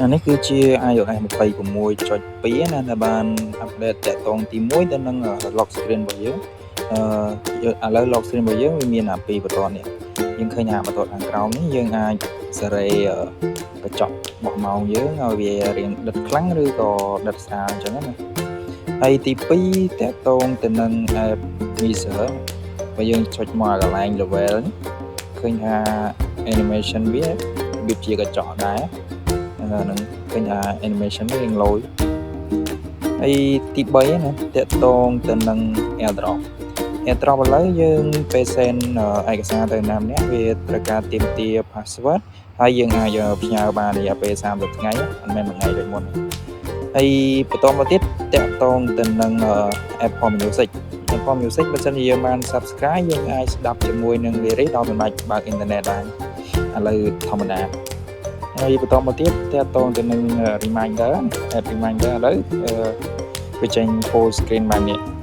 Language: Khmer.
អានេះគឺជា iOS 26.2ណាដែលបាន update តាក់ទងទី1ទៅនឹង lock screen របស់យើងអឺឥឡូវ lock screen របស់យើងវាមានអាពីរបន្ទាត់នេះយើងឃើញអាបន្ទាត់ខាងក្រោមនេះយើងអាចសេរីកញ្ចក់របស់ម៉ោងយើងឲ្យវារៀងដិតខ្លាំងឬក៏ដិតស្រាលអញ្ចឹងណាហើយទី2តាក់ទងទៅនឹង app Measure បើយើងចុចមកកន្លែង level នេះឃើញថា animation វារបៀបជាកញ្ចក់ដែរនឹងឃើញថា animation វារៀងលយហើយទី3ណាតាក់ទងទៅនឹង AirDrop AirDrop ឥឡូវយើងពេល send ឯកសារទៅណាម្នាក់វាត្រូវការទាមទារ password ហើយយើងអាចផ្ញើបានរយៈពេល30ថ្ងៃមិនមែនមួយថ្ងៃដូចមុនហើយបន្តមកទៀតតាក់ទងទៅនឹង Apple Music Apple Music បើសិនជាយើងបាន Subscribe យើងអាចស្ដាប់ជាមួយនឹង lyric ដោយមិនបាច់បើកអ៊ីនធឺណិតដែរឥឡូវធម្មតាហើយបន្តមកទៀតតាក់ទងទៅនឹង reminder app reminder ឥឡូវវាចេញ full screen បែបនេះ។